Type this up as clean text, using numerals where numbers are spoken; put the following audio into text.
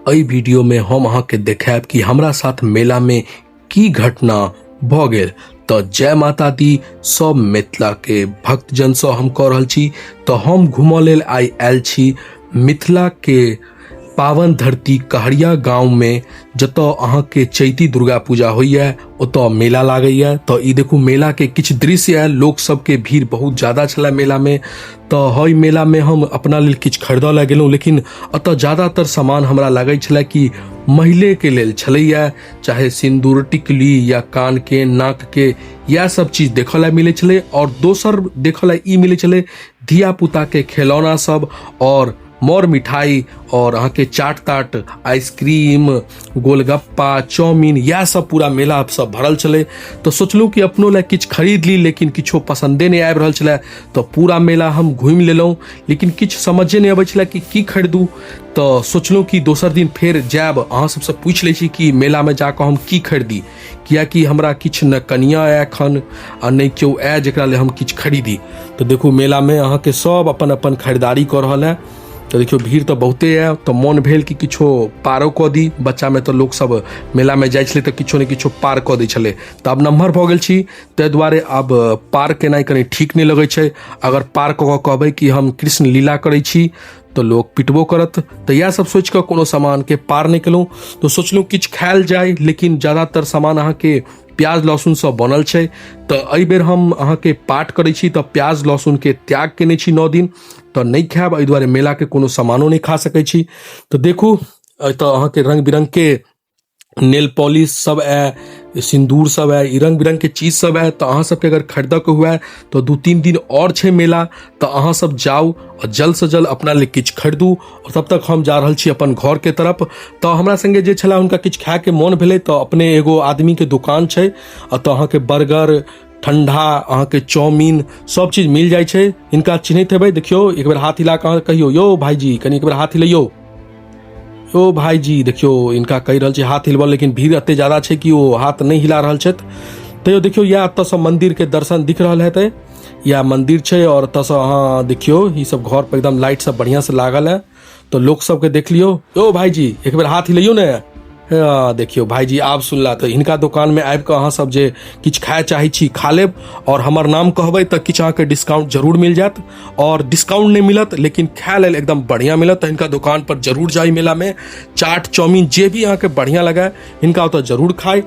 एहि वीडियो में हम अहाँके देखायब कि हमरा साथ मेला में की घटना भऽ गेल। तऽ जय माता दी सब मिथिला के भक्तजन से हम कह रहल छी। तऽ हम घूमऽ लेल आइ आयल छी मिथिला के पावन धरती कहरिया गांव में, जतऽ अहाँके चैती दुर्गा पूजा होइए ओतऽ मेला लागैए। तऽ ई देखू मेला के किछु दृश्य आयल, लोक सबके भीड़ बहुत ज्यादा छलै मेला में। तऽ हई मेला में हम अपना लेल किछु खरीदऽ लए गेलहुँ, लेकिन एतऽ ज्यादातर सामान हमरा लागै छलै कि महिले के लेल छलैए, चाहे सिन्दूर टिकली या कान के नाक के, इएह सब चीज देखऽ लए मिलै छलै। आओर दोसर देखऽ लए ई मिलै छलै धिया पुता के खेलौना सब और मर मिठाई और अहाँके चाट ताट, आइसक्रीम, गोलगप्पा, चाउमीन, इएह सब पूरा मेला सब भरल छलै। तऽ सोचलहुँ कि अपनो लए किछु खरीद ली, लेकिन किछो पसन्दे नहि आबि रहल छलै। तऽ पूरा मेला हम घुमि लेलहुँ, लेकिन किछु समझे नहि अबै छलै कि की खरीदू। तऽ सोचलहुँ कि दोसर दिन फेर जायब, अहाँ सबसँ पूछि लै छी कि मेलामे जाकऽ हम की खरीदी, किएकि हमरा किछु ने कनिया आय एखन आ नहि केओ आय जकरा लेल हम किछु खरीदी। तऽ देखू मेलामे अहाँके सब अपन अपन खरीदारी कऽ रहल है। तऽ देखियौ भीड़ तऽ बहुते यऽ, तऽ मोन भेल कि किछो पारो कऽ दी। बच्चामे तऽ लोकसब मेलामे जाइ छलै तऽ किछो ने किछो पार कऽ दै छलै। तऽ आब नमहर भऽ गेल छी, ताहि दुआरे आब पार केनाइ कनि ठीक नहि लगै छै। अगर पार कऽ कऽ कहबै कि हम कृष्ण लीला करै छी तऽ लोक पिटबो करत। तऽ इएह सब सोचि कऽ कोनो सामानके पार नहि केलहुँ। तऽ सोचलहुँ किछु खायल जाय, लेकिन ज्यादातर सामान अहाँके प्याज लहसुन सब बनल छै। तऽ एहि बेर हम अहाँके पाठ करै छी तऽ प्याज लहसुनके त्याग केने छी 9 दिन, तऽ नहि खायब, एहि दुआरे मेलाके कोनो सामानो नहि खा सकै छी। तऽ देखू एतऽ अहाँके रङ्ग बिरङ्गके नेल पॉलिश सब आय, सिन्दूर सब आय, ई रङ्ग बिरङ्गके चीज सब आय। तऽ अहाँ सबके अगर खरीदऽके हुए तऽ 2-3 दिन आओर छै मेला, तऽ अहाँ सब जाउ आओर जल्दसँ जल्द अपना लेल किछु खरीदू। आओर तब तक हम जा रहल छी अपन घरके तरफ। तऽ हमरा सङ्गे जे छलै हुनका किछु खायके मोन भेलै, तऽ अपने एगो आदमीके दोकान छै, एतऽ अहाँके बर्गर, ठण्डा, अहाँके चाउमीन सब चीज मिल जाइ छै। हिनका चिन्हैत हेबै, देखियौ एक बेर हाथ हिला कऽ अहाँ कहियौ, यौ भाईजी कनि एक बेर हाथ हिलैयौ। यौ भाईजी, देखियौ हिनका कहि रहल छी हाथ हिलबऽ, लेकिन भीड़ एते ज्यादा छै कि ओ हाथ नहि हिला रहल छथि। तैयो देखियौ इएह एतऽसँ मन्दिरके दर्शन दिख रहल हेतै, इएह मन्दिर छै। आओर एतऽसँ अहाँ देखियौ ई सब घर पर एकदम लाइट सब बढ़िआँसँ लागल है। तऽ लोक सबके देख लियौ। यौ भाईजी एक बेर हाथ हिलैयौ ने। हँ देखियौ भाईजी आब सुनला। तऽ हिनका दोकानमे आबि कऽ अहाँ सब जे किछु खाय चाहै छी खा लेब, आओर हमर नाम कहबै तऽ किछु अहाँके डिस्काउंट जरूर मिल जायत। आओर डिस्काउंट नहि मिलत लेकिन खाय लेल एकदम बढ़िआँ मिलत। तऽ हिनका दोकान पर जरूर जाइ, मेलामे चाट चाउमीन जे भी अहाँके बढ़िआँ लगै हिनका ओतऽ जरूर खाइ।